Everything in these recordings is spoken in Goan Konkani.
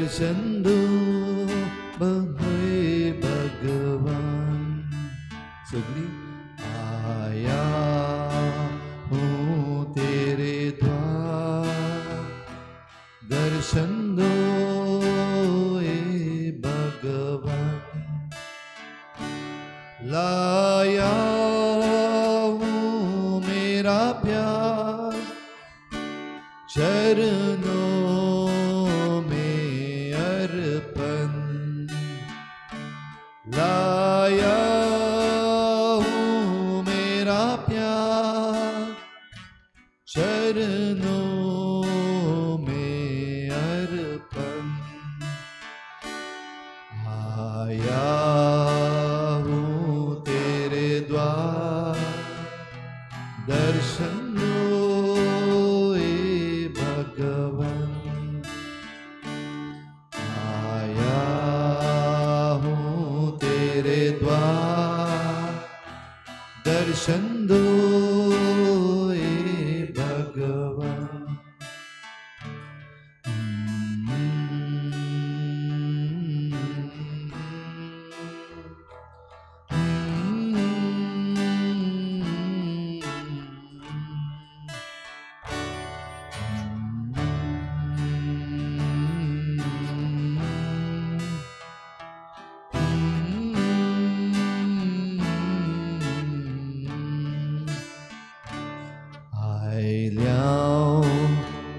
दर्शन दो हे भगवान। सगळी आया हूँ तेरे द्वार, दर्शन दो हे भगवान। लाया हूँ मेरा प्यार, चरणों में अर्पण। लाया हूँ मेरा प्यार, चरणों में अर्पण। आया हूँ तेरे द्वार, दर्शन दो हे भगवान। आया हूँ तेरे द्वार, दर्शन दो हे भगवान। आयल्या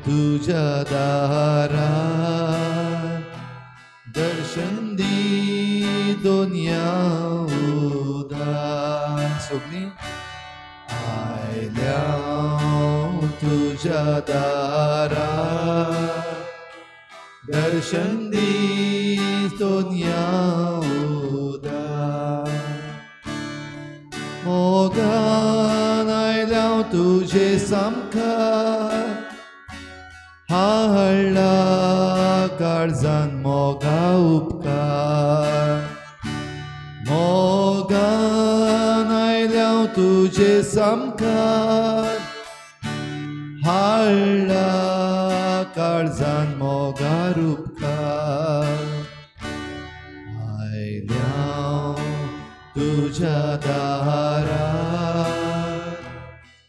तुज्या दारा, दर्शन दी दोनया उदार। सगळीं आयल्या तुज्या दारा, दर्शन दी दोनया उदार। मोगान आयल्या तुजे सामकार, हाडला काळजान मोगा उपकार। मोगान आयल्या तुजे सामकार, हाडला काळजान मोगा उपकार। आयल्या तुज्या दारा,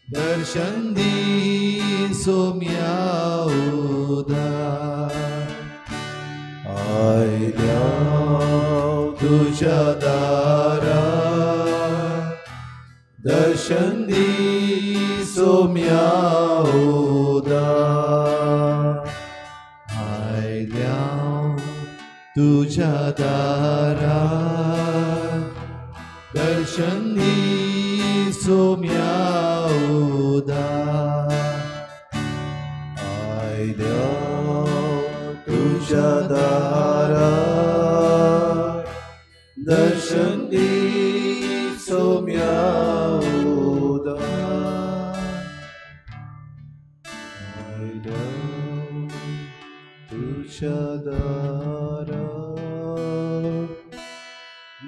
दर्शन दी सोम्या उदार। आयल्या तुज्या दारा, दर्शन दी सोम्या उदार। आयल्या तुज्या दारा, दर्शन दी सोम्या उदार। आयल्या तुज्या दारा, दर्शन दी सोम्या उदार। आयल्या तुज्या दारा,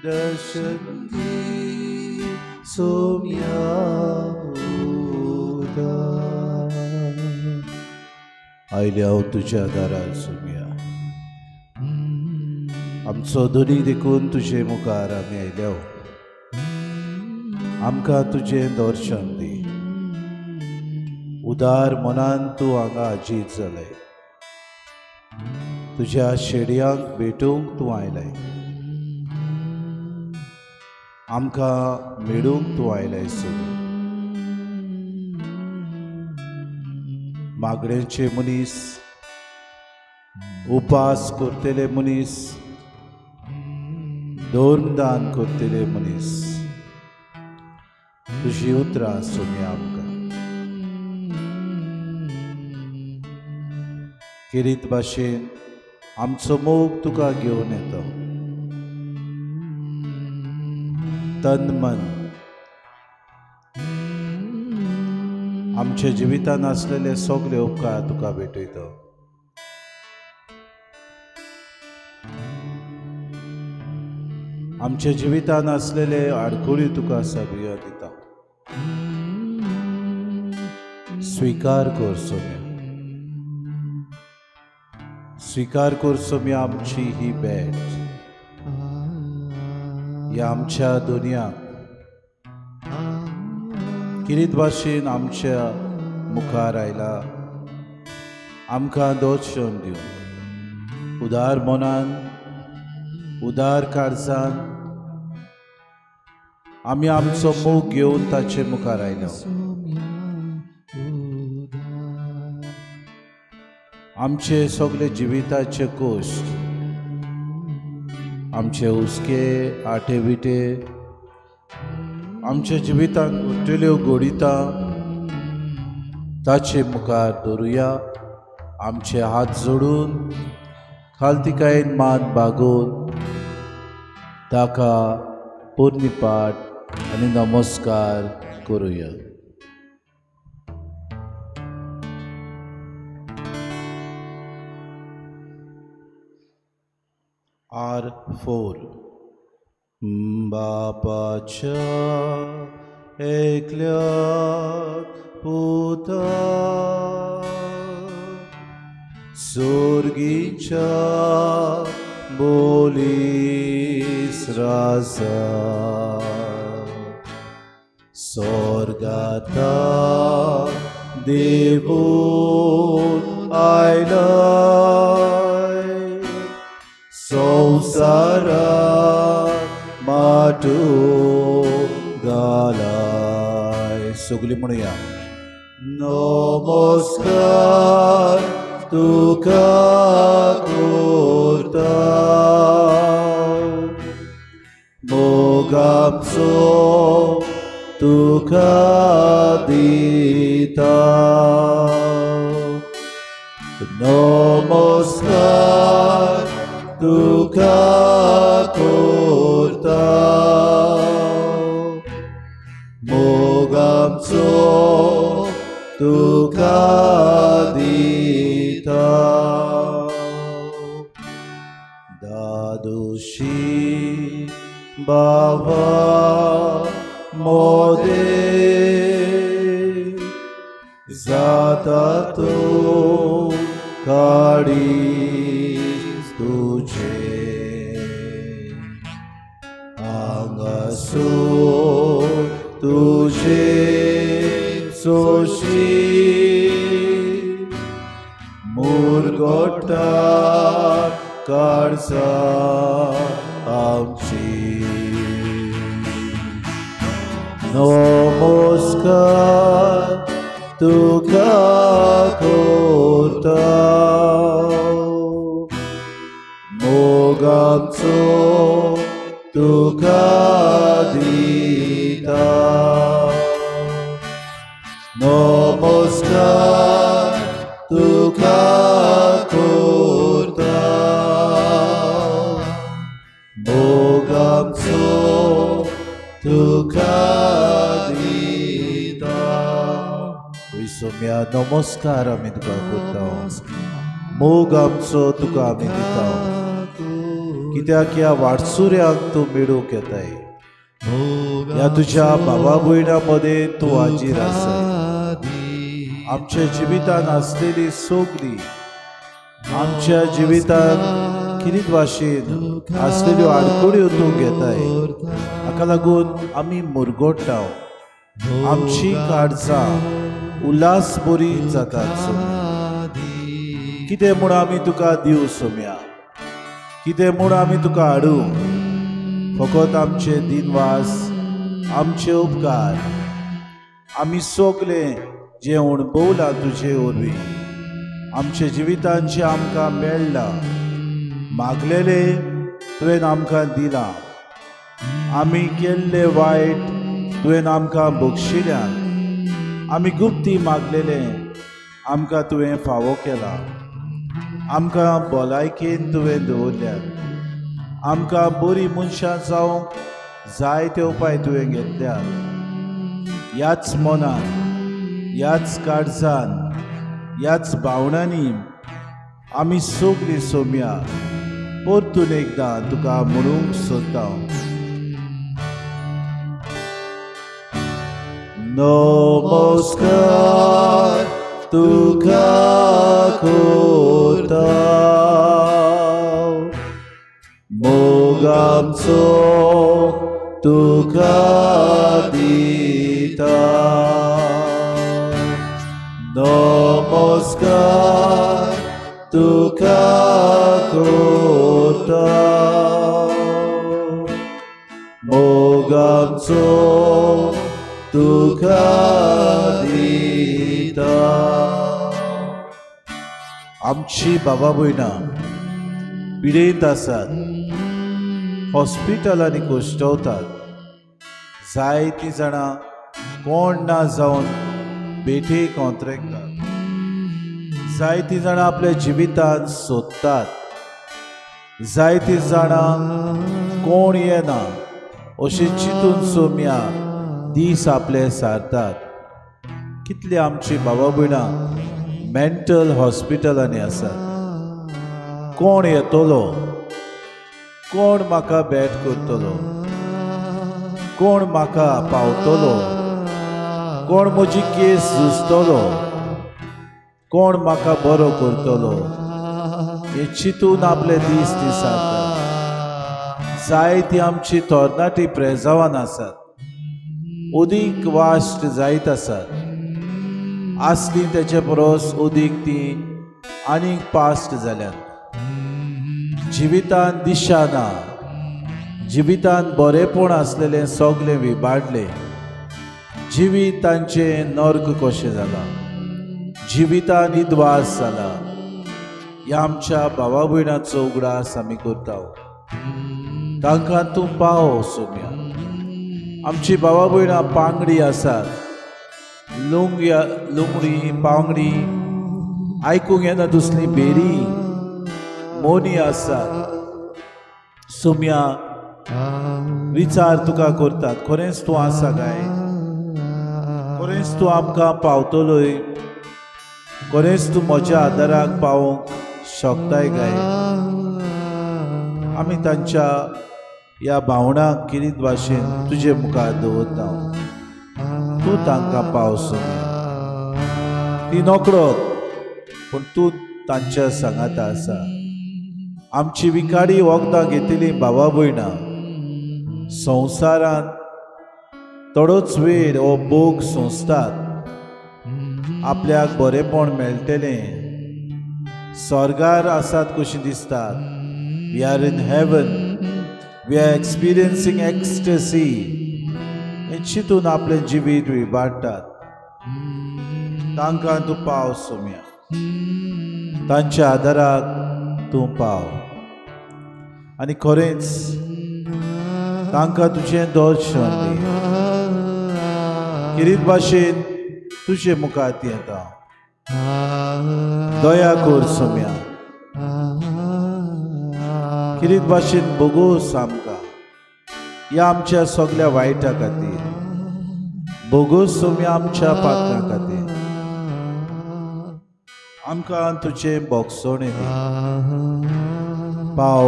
दर्शन दी सोम्या उदार। आयल्या हांव तुज्या दारार सोम्या, आमचो धनी देखून तुजे मुखार आमी आयल्या। आमकां तुजें दर्शन दी। उदार मनान तूं हांगा आजीत जालें, तुज्या शेडयांक भेटूंक तूं आयलाय, आमकां मेळूंक तूं आयलाय सोमी। मागणेचे मनीस, उपास करतले मनीस, धर्मदान करतले मनीस, तुजी उतरां सोमी आमकां केरीत भाशेन आमचो मोग तुका घेवन येता। तन मन आमच्या जिवितान आसलेले सगळे उपकार तुका भेटयता। आमच्या जिवितान आसलेले आडखळी तुका सगळ्यो दिता। स्वीकार कर सोम्या, स्वीकार कर सोम्या आमची ही भेट, ह्या आमच्या दुनियाक किरीत भाशेन आमच्या मुखार आयला, आमकां दर्शन दिवन उदार मनान उदार काळजान आमी आमचो मोग घेवन ताचे मुखार आयलो। आमचे सगळे जिविताचे कश्ट, आमचे हुस्के आटे विटे, आमच्या जिवितांत उठ्ठल्यो गोडितां ताचे मुखार दवरुया। आमचे हात जोडून खालतिकायेन मान बागोवन ताका पुर्णीपाठ आनी नमस्कार करुया। R4 बापाच्या एकल्या पुता सोर्गीच्या बोलीस राजा सोर्गाता देवून आयलाय संसारा माटू घालाय। सगळी म्हणूया नमस्कार तुका करता मोगाचो तुका दिता, नमस्कार तुका करता मोगाचो तुका दिता। दादोशी बाबा मोदे जाता तो काडी तुझे आंगासो तुझे सोशी मुरगोटा काळजा आमची। नमस्कार तुका करता मोगाचो तुका दिता, नमस्कार तुका करता मोगाचो तुका दिता। सोम्या नमस्कार आमी तुका करता, मोग आमचो तुका आमी दिता, कित्याक ह्या वाटसुऱ्याक तूं मेळूंक येताय, ह्या तुज्या बाबा भयणा मदें तूं हाजीर आसाय। आमच्या जिवितांत आसलेली सगळी, आमच्या जिवितांत किरीत भाशेन आसलेल्यो आडखळ्यो तूं घेताय, हाका लागून आमी मुरगोट्टा, आमची काळजां उल्हास बरी जातात सोम्या। कितें म्हूण आमी तुका दिवं सोम्या, कितें म्हूण आमी तुका हाडूं, फकत आमचे दिनवास, आमचे उपकार, आमी सगळें जें अणभवलां तुजे वरवीं आमच्या जिवितांत जें आमकां मेळ्ळां, मागलेलें तुवें आमकां दिलां, आमी केल्लें वायट तुवें आमकां बक्षिल्यान, आमी गुप्ती मागलेलें आमकां तुवें फावो केलां, आमकां भलायकेन तुवें दवरल्यात, आमकां बरीं मनशां जावंक जायते उपाय तुवें घेतल्यात। ह्याच मनान, ह्याच काळजान, ह्याच भावनांनी आमी सगळीं सोम्या परतून एकदां तुका म्हणूंक सोदता, नमस्कार तुका करता मोगांचो तुका दिता नमस्कार तुका करता मोगांचो तुका दिता। आमची बाबा भयणां पिडेंत आसात, हॉस्पिटलांनी कोश्टवतात, जायतीं जाणां कोण ना जावन बेठे कोंत्रेकतात, जायतीं जाणां आपल्या जिवितांत सोदतात, जायतीं जाणां कोण येना अशें चिंतून सोम्या दीस आपले सारतात। कितले आमची बाबा भयणां मेंटल हॉस्पिटलांनी आसात, कोण येतलो, कोण म्हाका भेट करतलो, कोण म्हाका पावतलो, कोण म्हजी केस झुजतलो, कोण म्हाका बरो करतलो हे चिंतून आपले दीस दिसातात। जायती आमची तरणाटी प्रेजावान आसात, उदीक वास्ट जायत आसात, आसली तेचे परस उदीक ती आनीक पास्ट जाल्यात। जिवितान दिशा ना, जिवितान बरेपण आसलेलें सगलें विबाडलें, जिवीत तांचें नर्क कशें जालां, जिवितान इद्वास जाला। ह्या आमच्या भावा भयणाचो उगडास आमी करता, तांकां तूं पाव सोम्या। आमची भावा भयणां पांगडी आसात, लुंग्या लुंगडी पांगडी आयकूंक येना दुसरी बेरी मोनी आसात। सोम्या विचार तुका करतात, खरेंच तूं आसा काय, खरेंच तूं आमकां पावतलोय, खरेंच तूं म्हज्या आदाराक पावोवंक शकताय काय। आमी तांच्या ह्या भावणाक किरीत भाशेन तुजे मुखार दवरता, तूं तांकां पाव सोम्या। ती नकळत पूण तूं तांच्या सांगाता आसा। आमची विखारी वखदां घेतिल्ली भावा भयणां संवसारांत थोडोच वेळ हो भोग सोंसतात, आपल्याक बरेपण मेळटलें, स्वर्गार आसात कशीं दिसतात। We are in heaven, we are experiencing ecstasy हें चिंतून आपलें जिवीत विबाडटात। तांकां तूं पाव सोम्या, तांच्या आदाराक तूं पाव आनी खरेंच तांकां तुजें दर्शन दी। किरीत भाशेन तुजे मुखार येता, दया कर सोम्या, किरीत भाशेन बोगोस आमकां ह्या आमच्या सगल्या वायटा खातीर, बोगोस सोम्या आमच्या पात्रां खातीर, आमकां तुजें बोगसोणें दी, पाव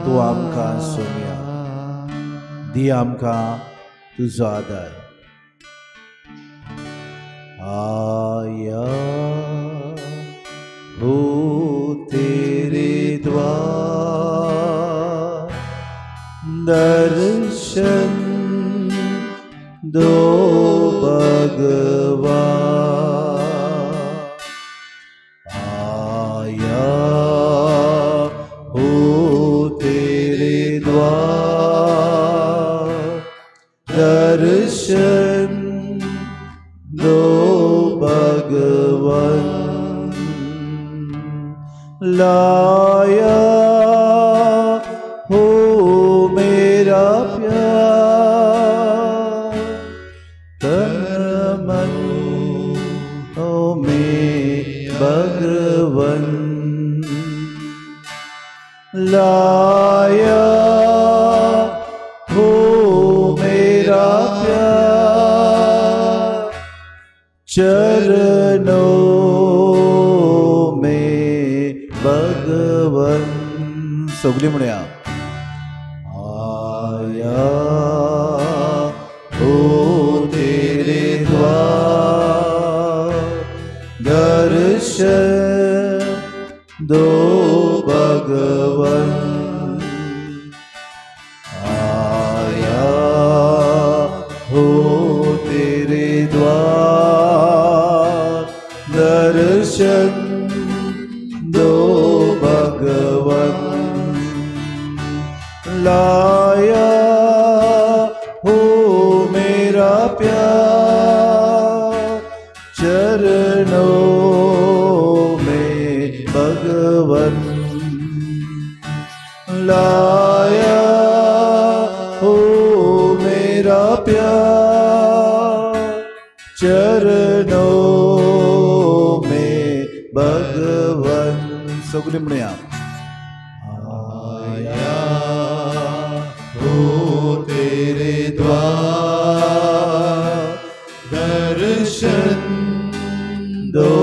तूं आमकां सोम्या, दी आमकां तुजो आदार। आया हूँ तेरे द्वार दर्शन दो भगवान, आया हूँ तेरे द्वार दर्शन दो भगवान, लाया हो मेरा प्यार तन मन ओ में भगवन, लाया हो मेरा प्यार चरणों में भगवन। सगळी म्हणया आया हो तेरे द्वार दर्शन दो भगवन, दर्शन दो भगवन। लाया हो मेरा प्यार चरणों में भगवन। लाया हो मेरा प्यार चरणों में भगवन। सगळी म्हणूया। आया हो तेरे द्वार दर्शन दो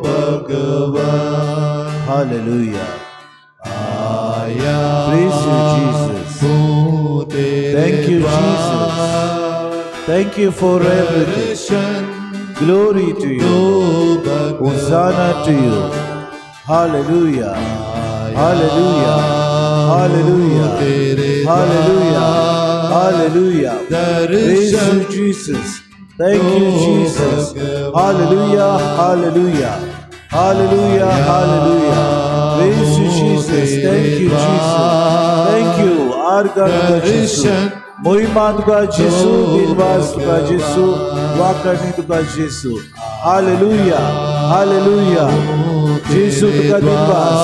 भगवान। हालेलुया। आया Praise you, Jesus. Thank you, Jesus. Thank you for everything. Glory to you. Hosanna to you. Hallelujah. Hallelujah. Hallelujah. Hallelujah. Hallelujah. Praise you, Jesus. Thank you, Jesus. Hallelujah. Hallelujah. Hallelujah. Hallelujah. Praise you, Jesus. Thank you, Jesus. Thank you. आर्गा तुका जेसू, मोहिमा तुका जेसू, दिनवास तुका जेसू, वाकणी तुका जेसू। Hallelujah, hallelujah. जेसू तुका दिनवास,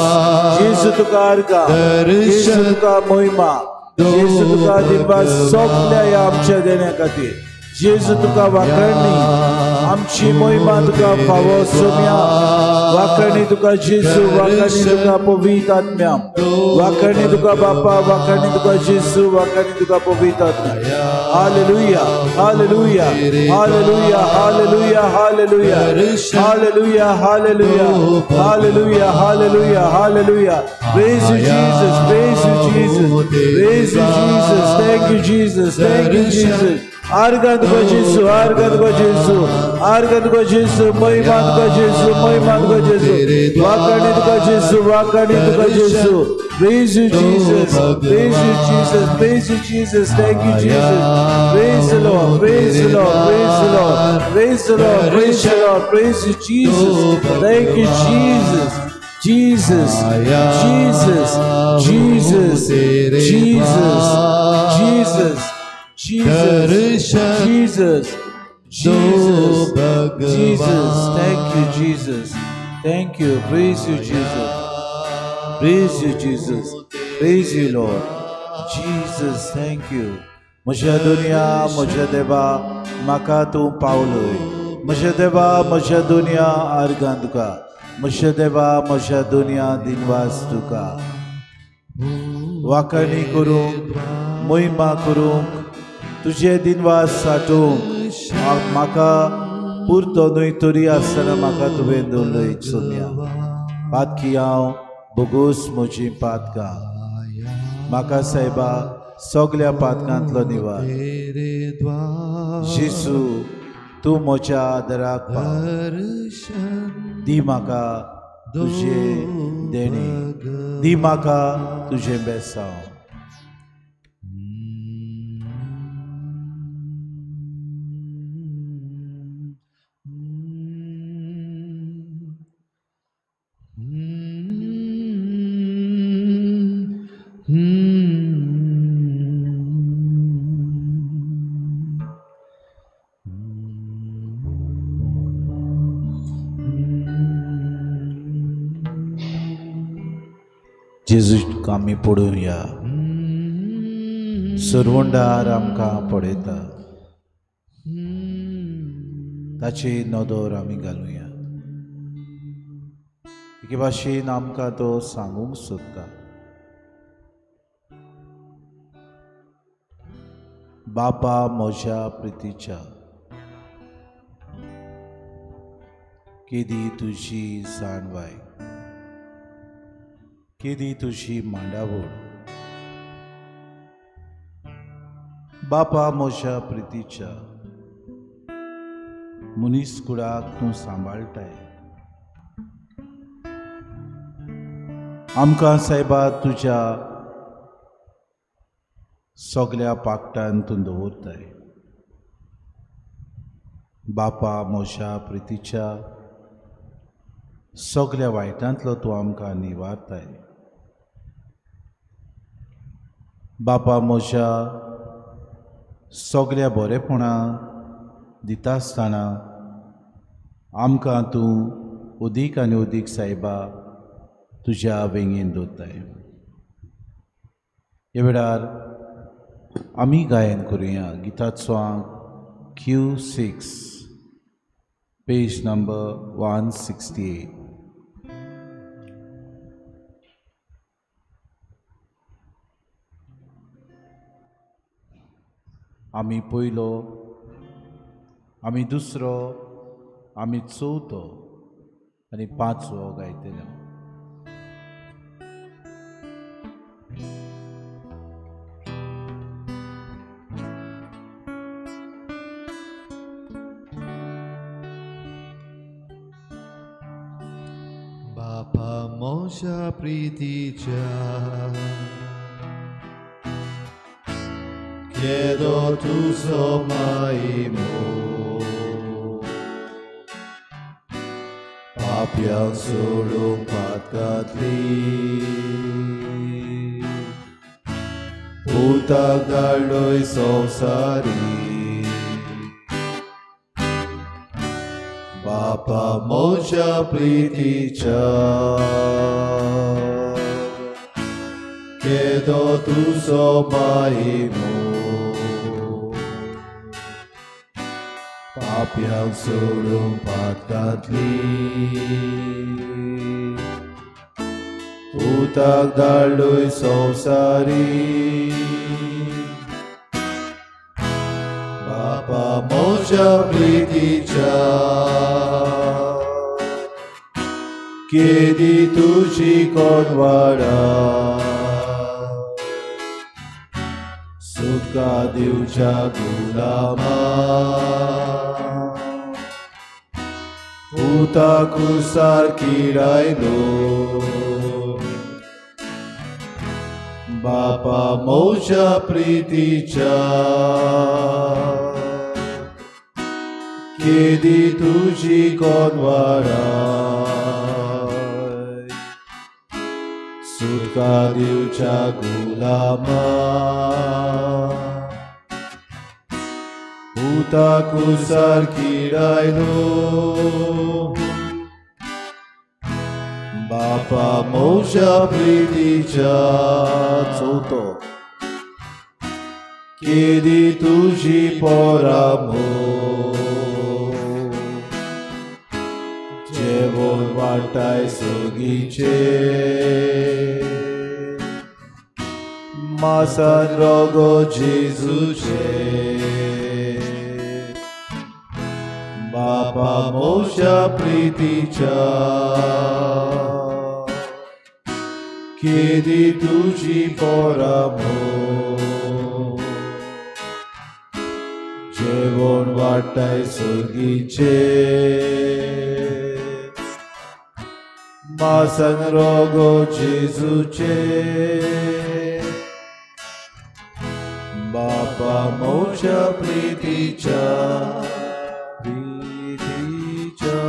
जेसू तुका आर्गा, जेसू तुका मोहिमा, जेसू तुका दिनवास सगल्या ह्या आमच्या देण्या खातीर। जेजू तुका वाकणी, आमची मोहिमा तुका फावो सोम्या। वाकणी तुका जेसू, वाकणी तुका पवित्र आत्म्या, वाकणी तुका बापा, वाकणी तुका जेसू, वाकणी तुका पवित्र आत्म्या। Hallelujah, hallelujah, hallelujah, hallelujah, hallelujah, hallelujah, hallelujah, hallelujah, hallelujah, hallelujah. Praise you, Jesus. Praise you, Jesus. Praise you, Jesus. Thank you, Jesus. Thank you, Jesus. आर्गा तुका जेसू, आर्गा तुका जेसू, आर्गा तुका जेसू, महिमा तुका जेसू, महिमा तुका जेसू, वाकणी तुका जेसू, वाकणी तुका जेसू। Praise you, Jesus. Praise you, Jesus. Praise you, Jesus. Thank you, Jesus. Praise the Lord. Praise the Lord. Praise the Lord. Praise the Lord. Praise the Lord. Praise you, Jesus. Thank you, Jesus. Jesus. Jesus. Jesus. Jesus. Jesus. Jesus, Jesus, Jesus, Jesus. Thank you, Jesus. Thank you. Praise you, Jesus. Praise you, Jesus. Praise you, Lord. Jesus, thank you. म्हज्या दुनिया, म्हज्या देवा, म्हाका तूं पावलोय। म्हज्या देवा, म्हज्या दुनिया, आर्गां तुका। म्हज्या देवा, म्हज्या दुनिया, दिनवास तुका। वाकणी करूंक, मोहिमा करूंक, तुजे दिनवास साठोवंक म्हाका पुरतो न्हय तरी आसतना म्हाका तुवें दवरलय सोम्या। पातकी हांव बोगोस म्हजी पातकां, म्हाका सायबा सगल्या पातकांतलो निवार। जेसू तूं म्हज्या आदराक पाव, दी म्हाका तुजें देणें, दी म्हाका तुजें बेसांव। जेजूक आमी पळोवया, सरवंडार आमकां पळयता, ताची नदर आमी घालुया। एके भाशेन आमकां तो सांगूंक सोदता, बापा म्हज्या प्रितीच्या, केदी तुजी जाणवाय, केदी तुजी मांडावळ। बापा म्हज्या प्रितीच्या, मनीस कुळाक तूं सांबाळटाय। आमकां सायबा तुज्या सगल्या पाकटान तूं दवरताय। बापा म्हज्या प्रितीच्या, सगल्या वायटांतलो तूं आमकां निवारताय। बापा म्हज्या सगल्या बरेपणा दिता आसतना आमकां तूं उदीक आनी उदीक सायबा तुज्या वेंगेन दवरताय। ह्या वेळार आमी गायन करुया गिताचो आंक Q6 page number 168। आमी पयलो, आमी दुसरो, आमी चवथो आनी पांचवो गायतले। बापा म्हज्या प्रितीच्या केदो तुजो मायमो पापयांक सोडूंक पातकांतली पुताक धाडलोय संवसारी। बापा म्हज्या प्रितीच्या केदो तुजो मायमो पापयांक सोडूंक पातकांतली पुताक धाडलोय संवसारी। बापा म्हज्या प्रितीच्या केदी तुजी कोणवाडा सुटका दिवच्या गुलामा पुता कुसार किरायलो। बापा म्हज्या प्रितीच्या केदी तुजी कोणवाडा सुटका दिवच्या गुलामा पुता कुसार किरायलो। बापा म्हज्या प्रितीच्या चवथो केदी तुजी पोरामो जेवण वाटाय सगीचे मासान रोगो जेजूचे। बापा म्हज्या प्रितीच्या केदी तुजी पोरामो जेवण वाटाय सगीचे मासान रोगो जेजूचे। बापा म्हज्या प्रितीच्या प्रितीच्या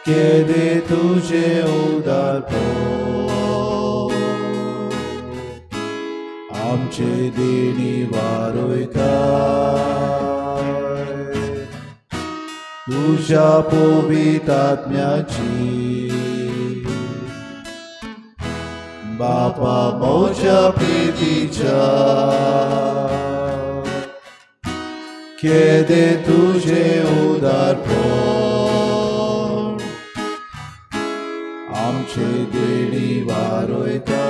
केदे तुजे उदारपण आमचे देणी वारयता तुज्या पवित्र आत्म्याची। बापा म्हज्या प्रितीच्या केदे तुजे उदारपण आमचे देणी वारयता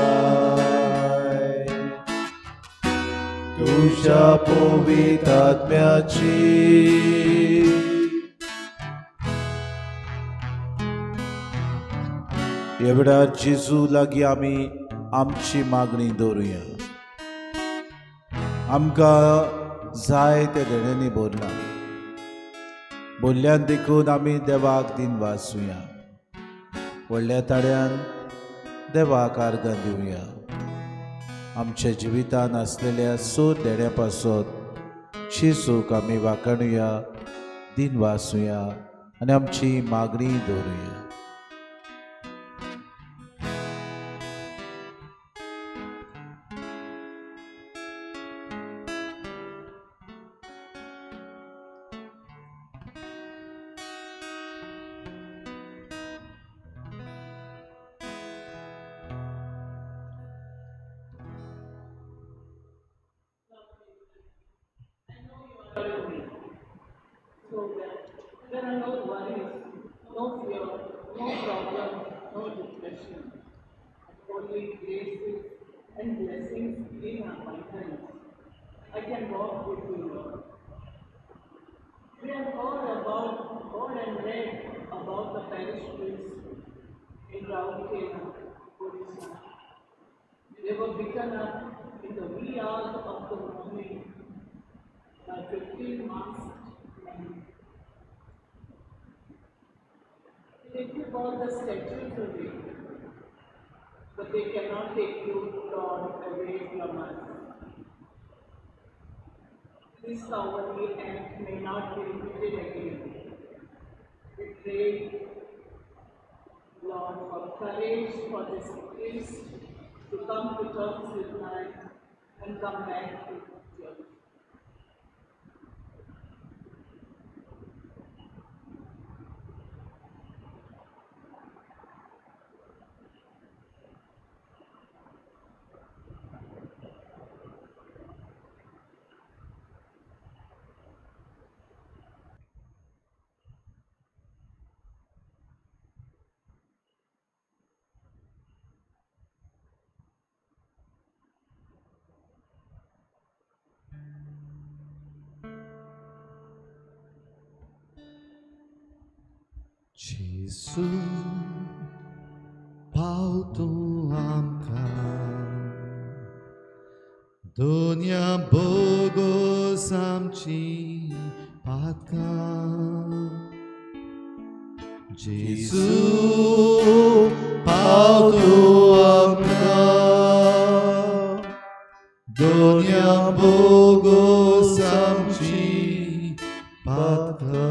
तुज्या पवित्र आत्म्याची। ह्या वेळार जेजू लागीं आमी आमची मागणी दवरुया। आमकां जाय त्या देण्यांनी भरला भरल्यान देखून आमी देवाक दिनवासुया। व्हडल्या ताळ्यान देवाक आर्गां दिवया। आमच्या जिवितान आसलेल्या सोद देण्या पासत जेजूक आमी वाखाणुया, दिनवासुया आनी आमची मागणी दवरुया। so well. There are no worries, no fear, no problem, no depression. Only graces and blessings in abundance. I can walk with you, Lord. We have heard and read about the parish priests in Rourkela, Odisha. They were beaten up in the wee hours of the morning by 15 masked men. They took all the statues away, but they cannot take you, Lord, away from us. This cowardly act may not be repeated again. We pray, Lord, for courage for this priest to come to terms with life and come back to church. Gesù, पावतूं आमकां दुनिया बोगोस आमची पातकां. जेजू पावतूं आमकां दुनिया बोगोस आमची पातकां.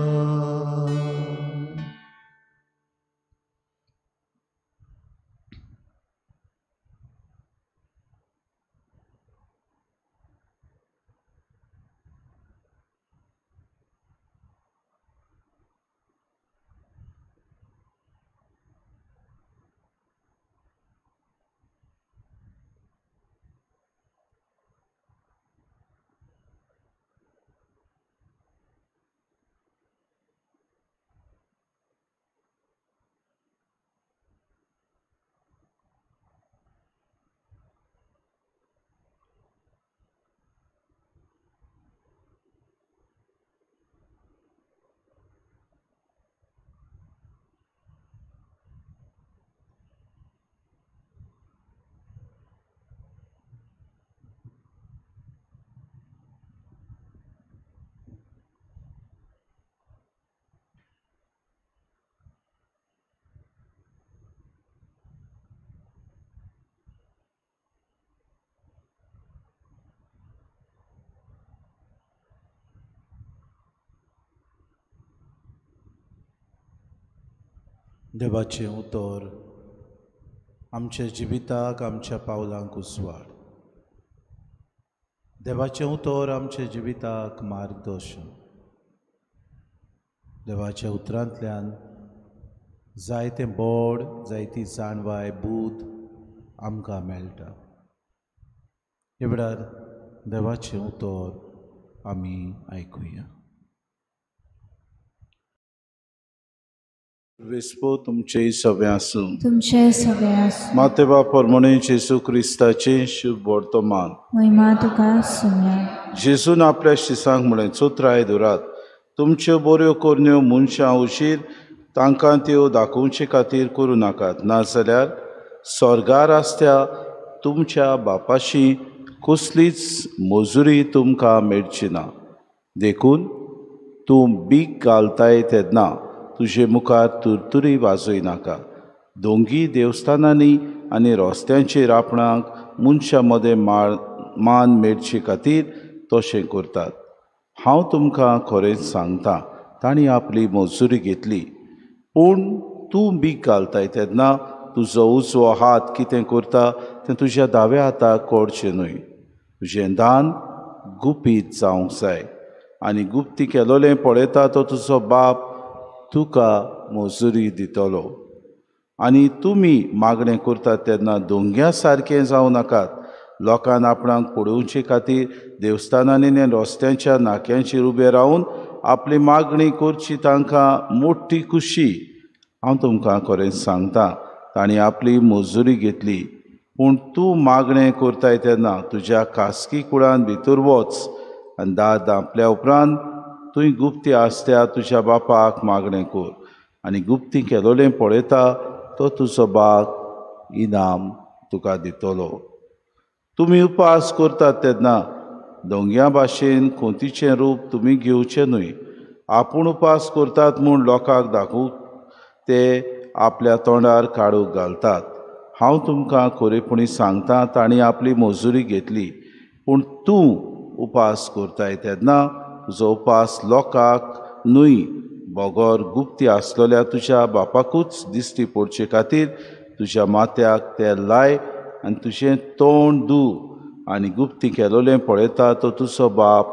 देवाचें उतर आमच्या जिविताक आमच्या पावलांक उजवाड. देवाचें उतर आमच्या जिविताक मार्गदर्शन. देवाच्या उतरांतल्यान जायतें बोड, जायती जाणवाय, बूद आमकां मेळटा. ह्या वेळार देवाचें उतर आमी आयकुया. विस्पो तुमचे सगळे आसूं, तुमचे सगळे आसूं. माते बाप परमणे जेजू क्रिस्ताचे शुभ वर्तमान. महिमा तुका सुम्या. जेजून आपल्या शिसांक म्हळें, चोत्राय दुरात, तुमच्यो बऱ्यो करण्यो मनशां उशीर तांकां त्यो दाखोवचे खातीर करूं नाकात, नाजाल्यार स्वर्गार आसत्या तुमच्या बापाशी कसलीच मजुरी तुमकां मेळची ना. देखून तूं बीक घालताय तेन्ना तुजे मुखार तुरतुरी वाजय नाका. दोंगी देवस्थानांनी आनी रस्त्यांचेर आपणाक मनशां मदें मान मेळचे खातीर तशें करतात. हांव तुमकां खरेंच सांगता, तांणी आपली मजुरी घेतली. पूण तूं बीक घालताय तेन्ना तुजो उजवो हात कितें करता तें तुज्या दाव्या हाताक कळचें न्हय. तुजें दान गुपीत जावंक जाय आनी गुप्ती केलोलें पळयता तो तुजो बाप तुका मजुरी दितलो. आनी तुमी मागणें करतात तेन्ना दोंग्या सारकें जावं नाकात. लोकांक आपणाक पळोवचे खातीर देवस्थानांनी आनी रस्त्यांच्या नाक्यांचेर उबे रावन आपली मागणी करची तांकां मोठी खुशी. हांव तुमकां खरें सांगता, तांणी आपली मजुरी घेतली. पूण तूं मागणें करताय तेन्ना तुज्या खासगी कुडान भितर वच आनी दार धांपल्या उपरांत तुवें गुप्ती आसत्या तुज्या बापाक मागणें कर, आनी गुप्ती केलोलें पळयता तो तुजो बाप इनाम तुका दितलो. तुमी उपास करतात तेन्ना दोंग्या भाशेन कोंतीचें रूप तुमी घेवचें न्हय. आपूण उपास करतात म्हूण लोकांक दाखोवंक ते आपल्या तोंडार काडूंक घालतात. हांव तुमकां खरेपणी सांगता, तांणी आपली मजुरी घेतली. पूण तूं उपास करताय तेन्ना तुजो उपास लोकांक न्हय बगर गुप्ती आसलेल्या तुज्या बापाकूच दिश्टी पडचे खातीर तुज्या माथ्याक तेल लाय आनी तुजें तोंड धू, आनी गुप्ती केलोलें पळयता तो तुजो बाप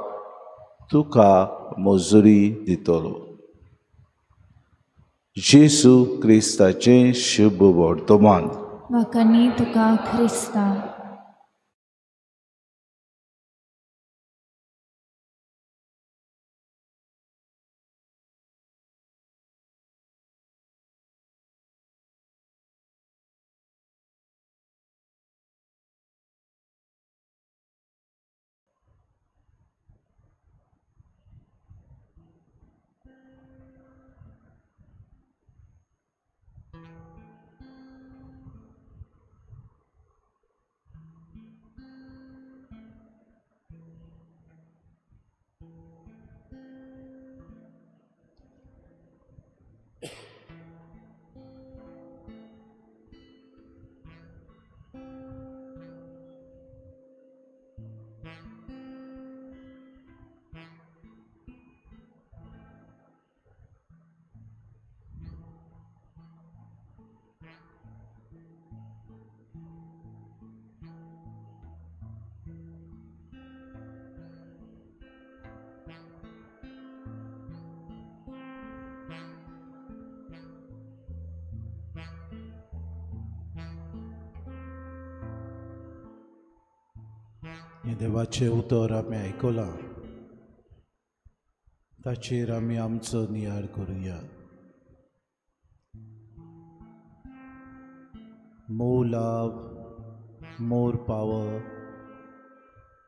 तुका मजुरी दितलो. जेजू क्रिस्ताचें शुभ वर्तमान. वाखाणी तुका क्रिस्ता. हें देवाचें उतर आमी आयकलां, ताचेर आमी आमचो नियाळ करुया. मोर लव, मोर पावर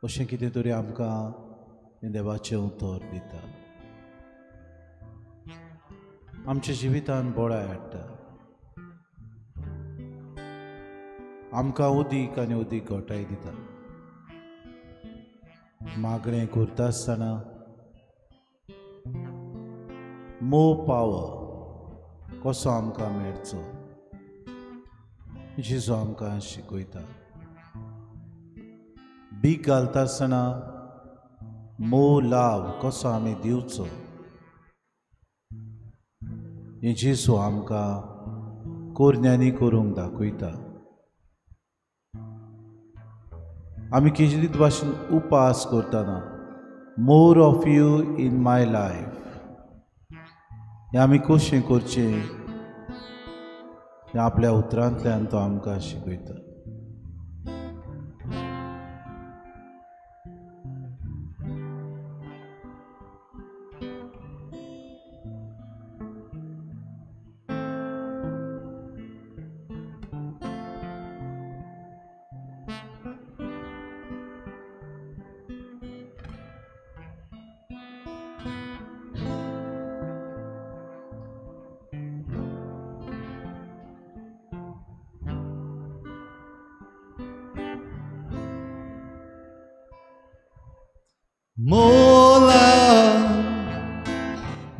अशें कितें तरी आमकां हें देवाचें उतर दिता. आमच्या जिवितान बळाय हाडटा, आमकां उदीक आनी उदीक घोटाय दिता. मागणें करता आसतना मोर पावर कसो आमकां मेळचो जेजू आमकां शिकयता. भीक घालता आसतना मोर लाव कसो आमी दिवचो हें जेजू आमकां कोरन्यांनी करूंक दाखयता. आमी किजलीत भाशेन उपास करतना more of you in my life हें आमी कशें करचें हें आपल्या उतरांतल्यान तो आमकां शिकयता. More love,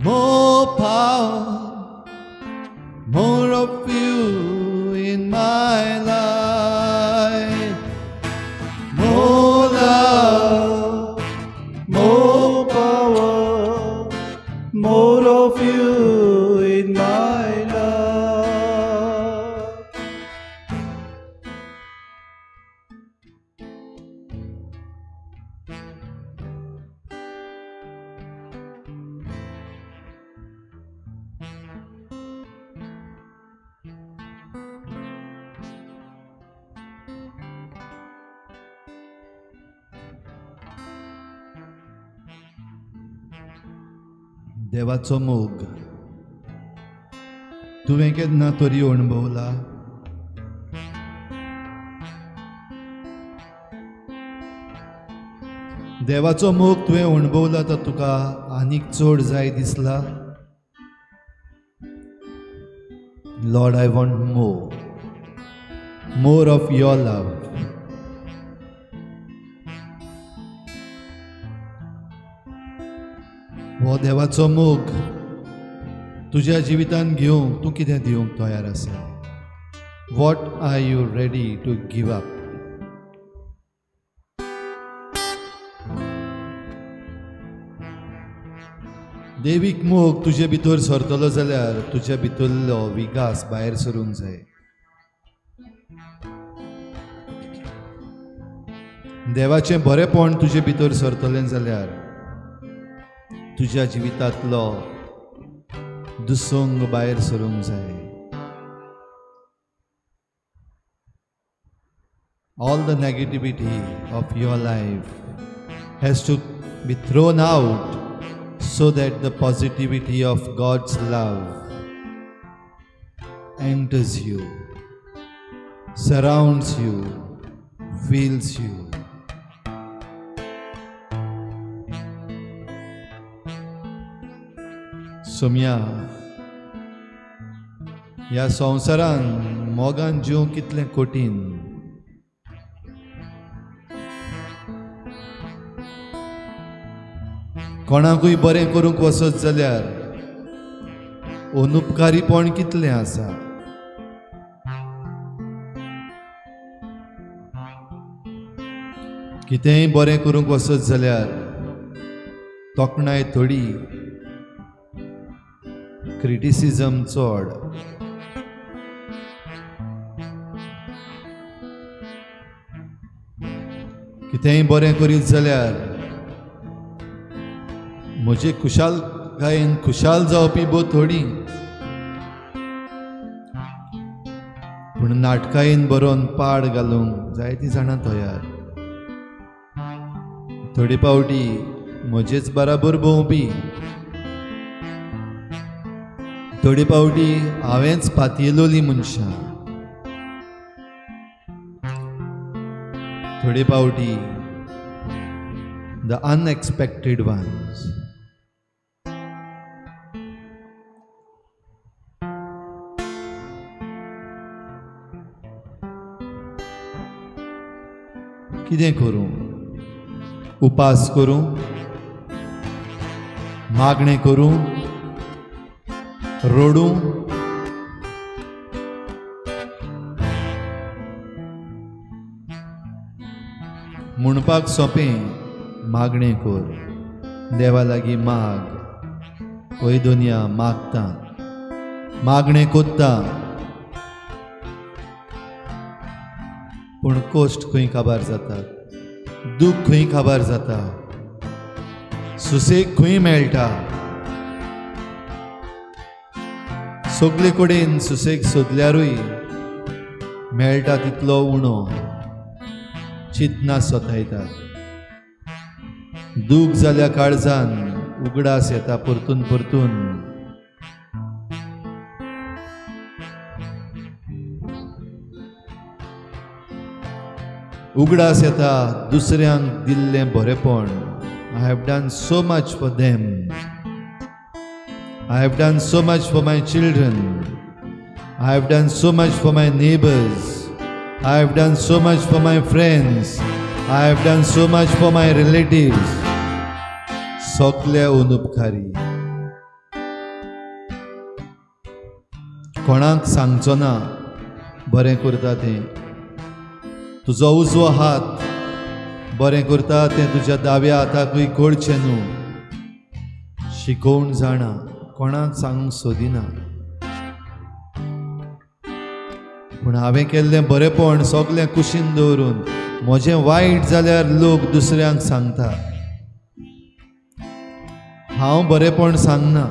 more power, more of you in my life. More love, more power, more of you in my life. देवाचो मोग तुवें केन्ना तरी अणभवला? देवाचो मोग तुवें अणभवला तर तुका आनीक चड जाय दिसला? Lord, I want more, more of your love. हो देवाचो मोग तुज्या जिवितान घेवंक तूं कितें दिवंक तयार आसा? What are you ready to give up? देवीक मोग तुजे भितर सरतलो जाल्यार तुज्या भितरलो विकास भायर सरूंक जाय. देवाचें बरेपण तुजे भितर सरतलें जाल्यार तुज्या जिवितांतलो दुसंग भायर सरूंक जाय. All the negativity of your life has to be thrown out so that the positivity of God's love enters you, surrounds you, fills you. Somya, ह्या संवसारान मोगान जिवंक कितलें कठीण. कोणाकूय बरें करूंक वचत जाल्यार अनुपकारीपण कितलें आसा. कितेंय बरें करूंक वचत जाल्यार तोखणाय थोडी, क्रिटिसिजम चड. कितेंय बरें करीत जाल्यार म्हजे खुशालकायेन खुशाल जावपी भोव थोडी, पूण नाटकायेन बरोवन पाड घालूंक जायतीं जाणां तयार. थोडे पावटी म्हजेच बराबर भोंवपी, थोडे पावटी हांवेंच पातयेलोली मनशां, थोडे पावटी the unexpected ones. कितें करूं? उपास करूं? मागणें करूं? रडूं? म्हणपाक सोंपें, मागणें कर, देवा लागीं माग. हय दुनिया मागता, मागणें कोत्ता, पूण कश्ट खंय काबार जातात, दूख खंय काबार जाता, सुसेग खंय मेळटा? सगळे कडेन सुसेग सोदल्यारूय मेळटा तितलो उणो. चिंतना सतायतात, दूख जाल्या काळजान उगडास येता परतून परतून. उगडास येता दुसऱ्यांक दिल्लें बरेपण. I have done so much for them, I have done so much for my children, I have done so much for my neighbours, I have done so much for my friends, I have done so much for my relatives. सगळे अनुपकारी. कोणाक सांगचो ना बरें करता तें. तुजो उजवो हात बरें करता तें तुज्या दाव्या हाताकूय कळचें न्हू. शिकोवन जाणा, कोणाक सांगूंक सोदिना. पूण हांवें केल्लें बरेपण सगळें कुशीन दवरून म्हजें वायट जाल्यार लोक दुसऱ्यांक सांगता. हांव बरेपण सांगना,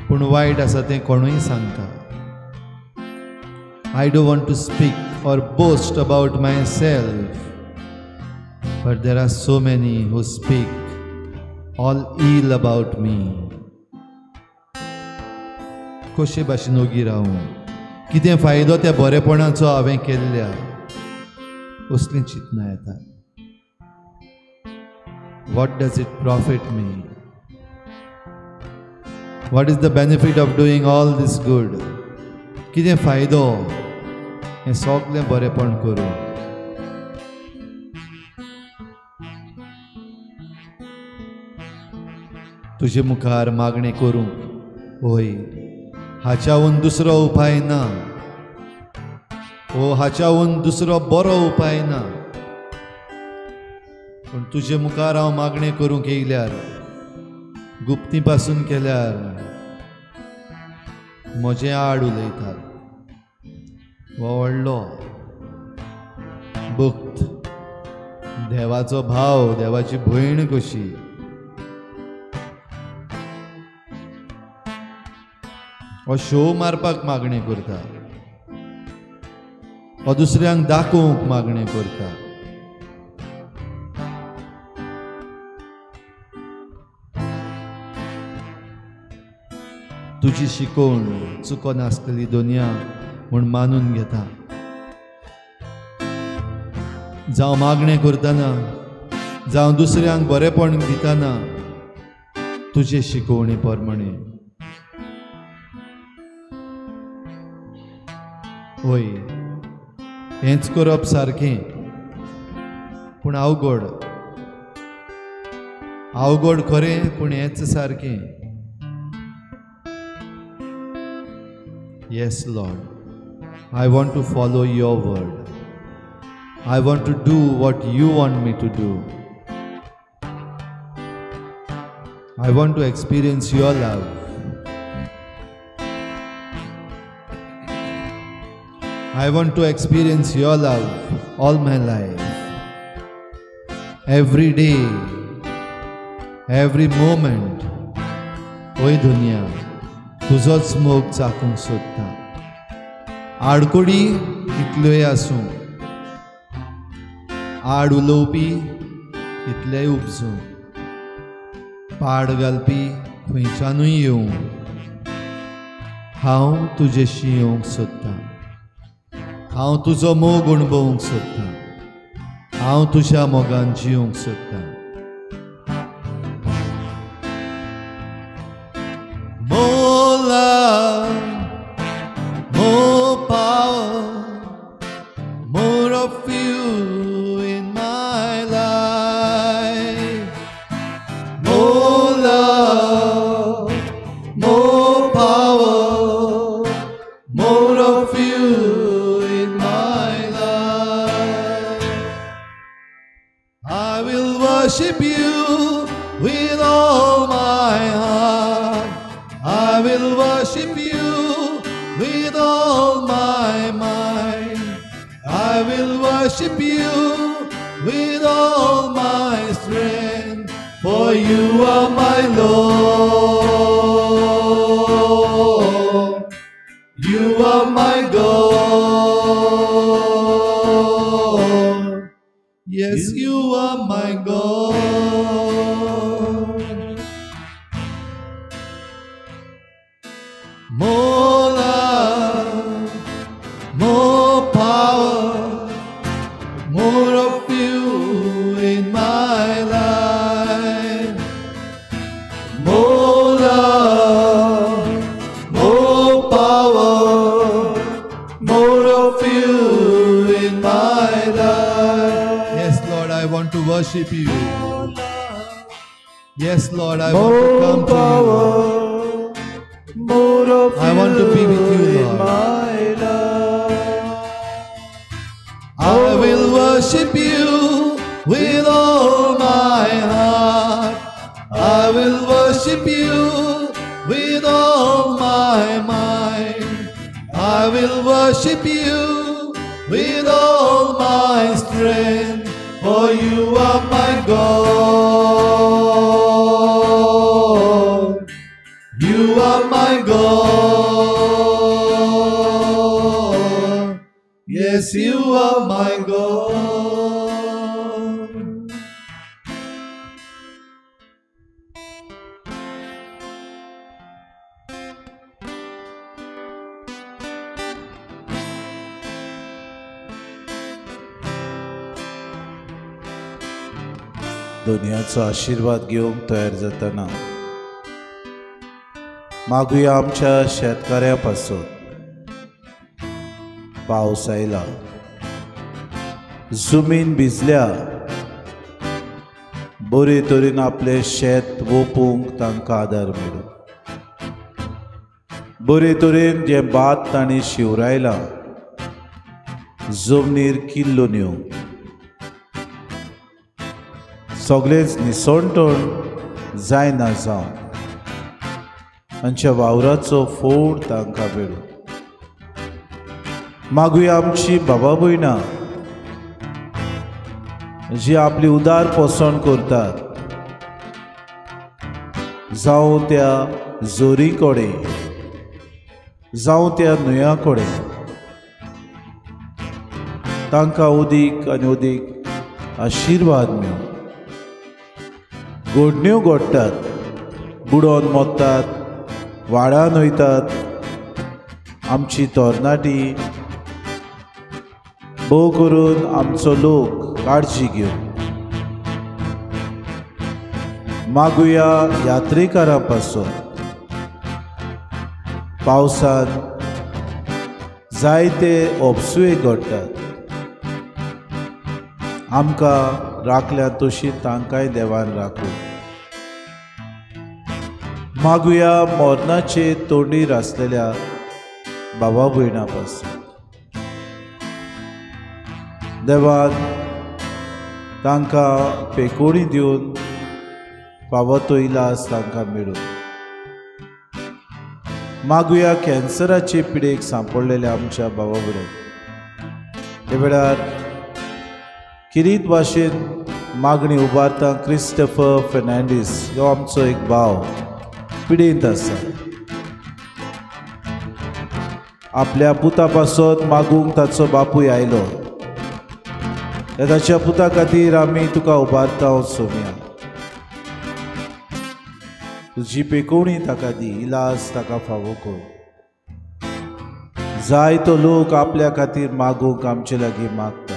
पूण वायट आसा तें कोणूय सांगता. I don't want to speak or boast about myself, but there are so many who speak all ill about me. कशे भाशेन ओगी रावूं, कितें फायदो त्या बरेपणाचो हांवें केल्ल्या, असलीं चिंतनां येतात. What does it profit me? What is the benefit of doing all this good? कितें फायदो हें सगळें बरेपण करून? तुजे मुखार मागणें करूंक होय हाच्याहून दुसरो उपाय ना, ओ हाच्याहून दुसरो बरो उपाय ना. पूण तुजे मुखार हांव मागणें करूंक येयल्यार, गुप्ती पासून केल्यार म्हजें आड उलयतात. हो व्हडलो भक्त, देवाचो भाव, देवाची भयण कशी. हो शो मारपाक मागणें करता, हो दुसऱ्यांक दाखोवंक मागणें करता. तुजी शिकवण चुको नासतली दुनिया म्हूण मानून घेता. जावं मागणें करतना, जावं दुसऱ्यांक बरेपण दितना तुजे शिकवणे प्रमाणे. होय, हेंच करप सारकें, पूण अवघड. अवघड खरें, पूण हेंच सारकें. Yes, Lord, I want to follow your word. I want to do what you want me to do. I want to experience your love. I want to experience your love all my life. Every day, every moment. ओय दुनिया, तुजोच मोग चाकूंक सोदता. आडकोडी कितल्योय आसूं, आड उलोवपी कितलेय उपजूं, पाड घालपी खंयच्यानूय येवं, हांव तुजेशी येवंक सोदतां. हांव तुजो मोग अणभवूंक सोदतां. हांव तुज्या मोगान जिवंक सोदतां. More love, more power, more of you in my life. More love, more power, more of you in my life. I will worship you with all my heart. I will worship you with all my mind. I will worship you with all my strength, for you are my Lord. You are my God. Yes, you are my God. More love, more power, more of you in my life. More love, more power, more of you in my life. Yes, Lord, I want to worship you. Yes, Lord, I want to come to you. More of I want to be with you, Lord. My love. I will worship you with all my heart. I will worship you with all my mind. I will worship you with all my strength, for you are my God. You are my God. Yes, you are my God. दुनियाचो आशिर्वाद घेवंक तयार जातना मागुया आमच्या शेतकाऱ्यां पासून। पावस आयला, जमीन भिजल्या, बरे तरेन आपलें शेत वोपूंक तांकां आदार मेळूं। बरे तरेन जें भात तांणी शिवरायलां जमनीर किल्लून येवंक, सगळेंच निसणटण जायना जावं, तांच्या वावराचो फोड तांकां मेळूं। मागुया आमची बाबा भयणां जी आपली उदार पोसण करतात, जावं त्या जोरी कडेन, जावं त्या न्हंया कडेन, तांकां उदीक आनी उदीक आशिर्वाद मेळूं। गोडण्यो गोडटात, बुडोवन मोडटात, वाडान वयतात आमची तरणाटी, भोव करून आमचो लोक काळजी घेवन। मागुया यात्रेकारां पासून, पावसान जायते अपसुये घडटात, आमकां राखल्या तशी तांकांय देवान राखूं। मागुया मरणाचे तोंडीर आसलेल्या बाबा भयणां पासून, देवान तांकां पेकोणी दिवन फावो तो इलाज तांकां मेळूं। मागुया कॅन्सराचे पिडेक सांपडलेल्या आमच्या बाबा भयणांक ते वेळार किरीत भाशेन मागणी उबारता। क्रिस्टफर फेर्नांडीस हो आमचो एक भाव पिडेंत आसा, आपल्या पुता पासत मागूंक ताचो बापूय आयलो, ताच्या पुता खातीर आमी तुका उबारता सोम्या, तुजी पेकोवणी ताका दी, इलाज ताका फावो कर। जायतो लोक आपल्या खातीर मागूंक आमचे लागीं मागता,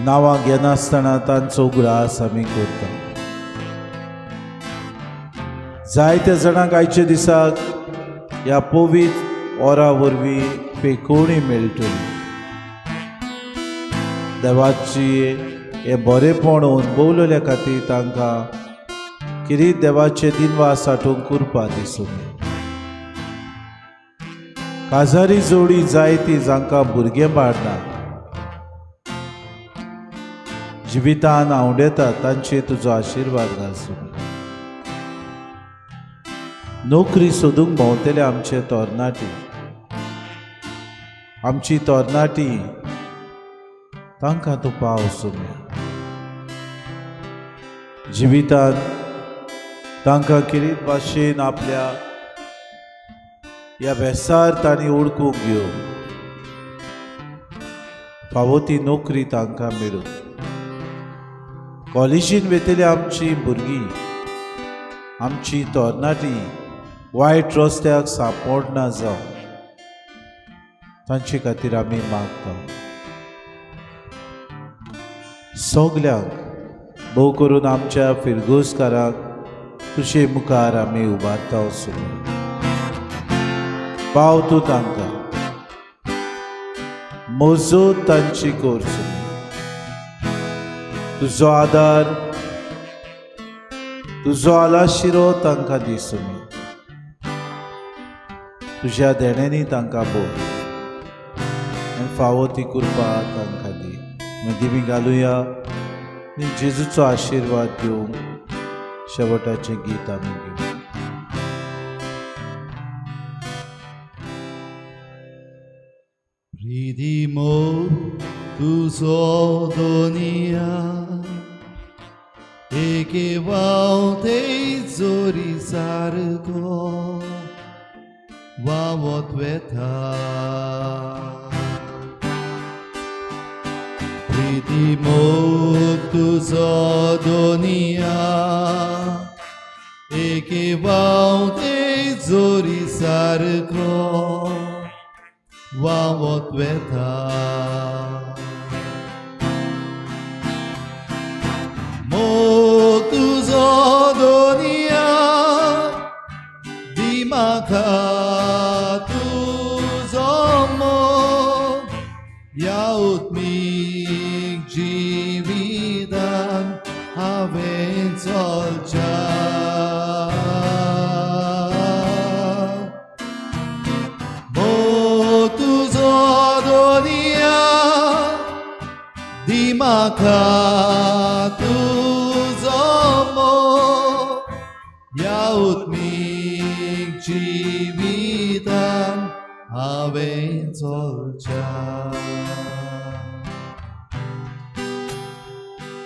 नांवां घेनासतना तांचो उगडास आमी करता। जायत्या जाणांक आयच्या दिसाक ह्या पवित्र ओरा वरवीं पेकोवणी मेळटली। देवाची हें बरेपण अणभवलेल्या खातीर तांकां किरीत देवाचे दिनवास आठोवंक कृपा दिसूं। काजारी जोडी जायती जांकां भुरगें बाळना, जिवितान आंवडेता, तांचेर तुजो आशिर्वाद घालसूं। नोकरी सोदूंक भोंवतले आमचे तरणाटी, आमची तरणाटी तांकां तूं पाव सोम्या, जिवितान तांकां किरीत भाशेन आपल्या ह्या वेसार तांणी ओळखूंक घेवन फावो ती नोकरी तांकां मेळूं। कॉलेजीन वेतले आमची भुरगीं, आमची तरणाटी वायट रस्त्याक सांपडना जावं, तांचे खातीर आमी मागता। सगल्यांक भोव करून आमच्या फिरगोजकारांक तुजे मुखार आमी उबारता वचूं, पाव तूं तांकां, मजत तांची करचो, तुजो आदार, तुजो आलाशिरो तांकां दिसूं, तुज्या देण्यांनी तांकां बोल आनी फावो ती कृपा तांकां दी। मदीं घालुया आनी जेजूचो आशिर्वाद घेवंक शेवटाचें गीत आमी घेवया। प्रीतिमो तुजो दोनिया एके वावते जोरी सारको वावत वेता, प्रीतिमो तुजो दोनिया एके वावते जोरी सारको वावत वेता। ह्या उत्मीक जिवितान हांवें चलच्या. मोग तुजो दोनिया दी म्हाका तुजो मोग ह्या उत्मीक जिवितान हांवें चलच्या.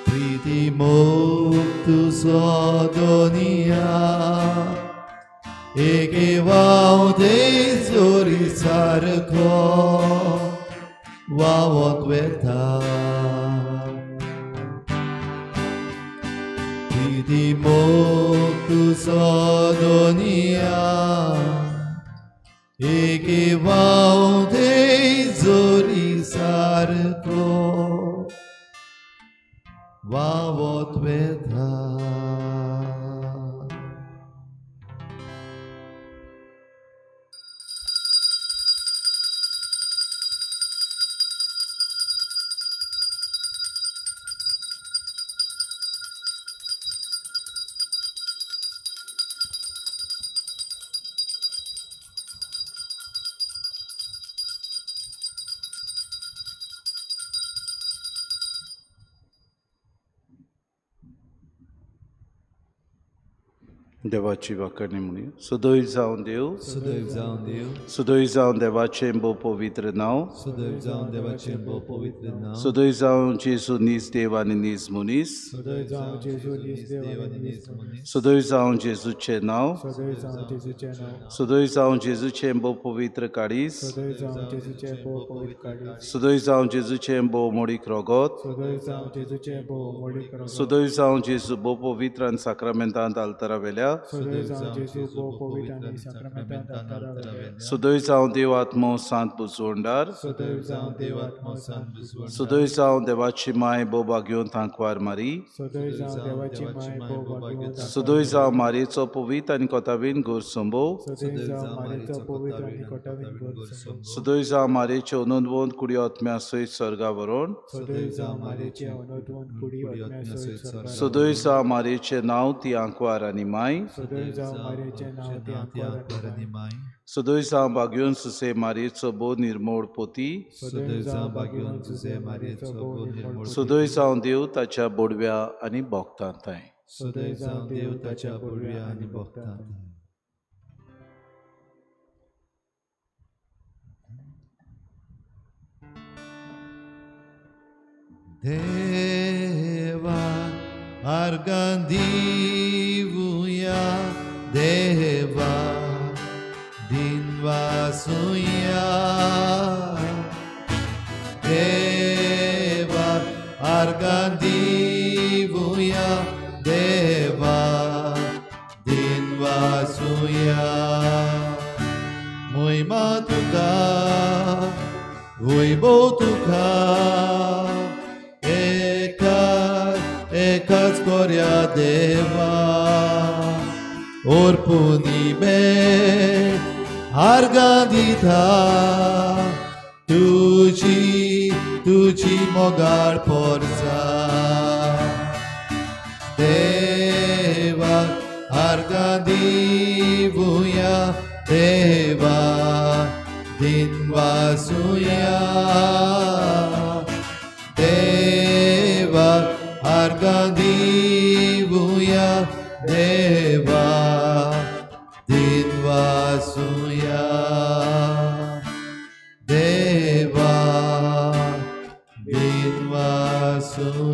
प्रिती मोग तुजो दोनिया एके वावते जोरी सारको वावत वेता. प्रिती मोग तुजो दोनिया एके वावते जोरी सारको वावत वेता. देवाची वाकणी म्हणून सदैव जावन देव, सदैव जावन देव, सदैव जावन देवाचें भोव पवित्र नांव, सदैव जावन देवाचें भोव पवित्र नांव, सदैव जावन जेजू नीज देव आनी नीज मनीस, सदैव जावन जेजू नीज देव आनी नीज मनीस, सदैव जावन जेजूचें नांव, सदैव जावन जेजूचें नांव, सदैव जावन जेजूचें भोव पवित्र काडीस, सदैव जावन जेजूचें भोव पवित्र काडीस, सदैव जावन जेजूचें भोव मोडीक रगत, सदैव जावन जेजूचें भोव मोडीक रगत, सदैव जावन जेजू भोव पवित्र आनी साक्रामेंतांत आल्तारा वेल्या, सदैव जावन जेजू भोव पवित्र आनी साक्रामेंतांत आल्तारा वेल्या, सदैव जावन देव आत्मो सांत बुजवणदार, सदैव जावन देव आत्मो सांत बुजवणदार, सदैव जावन देवाची माय भोव भाग्योन थांकवार मारी, सदैव जावन देवाची माय भोव भाग्योन, सदैव जावन मारयेचो पवित्र आनी कोतावीन गोर संभव, सदैव जावन मारयेचो पवित्र आनी कोतावीन गोर संभव, सदैव जावन मारयेचे अनोदवंत कुडी आत्म्या सयत स्वर्गा व्हरोन, सदैव जावन मारयेचे अनोदवंत कुडी आत्म्या सयत स्वर्गा, सदैव जावन मारयेचें नांव ती आंकवार आनी माय, सदैव जावन मारयेचें नांव ती आंकवार आनी माय, सदैव जावन भाग्योन सुसे मारयेचो भोव निर्मोळ पोती, सदैव जावन भाग्योन सुसे मारयेचो भोव निर्मोळ, सदैव जावन देव ताच्या बोडव्या आनी भोगतांताय, सदैव जावन देव ताच्या बोडव्या आनी भोगतांताय. देवा आर्गां दिवया, देवा दिनवासुया, देवा आर्गां दिवया, देवा दिनवासुया. मोहिमा तुका वैभव तुका एकाच कोर्या देवा, ओर्पुनी भेट आर्गां दिता, तुजी तुजी मोगाळ पोरसा. देवा आर्गां दिवया, देवा दिनवासुया, देवा आर्गां दिवया, देवा दिनवासुया, देवा दिनवासुया.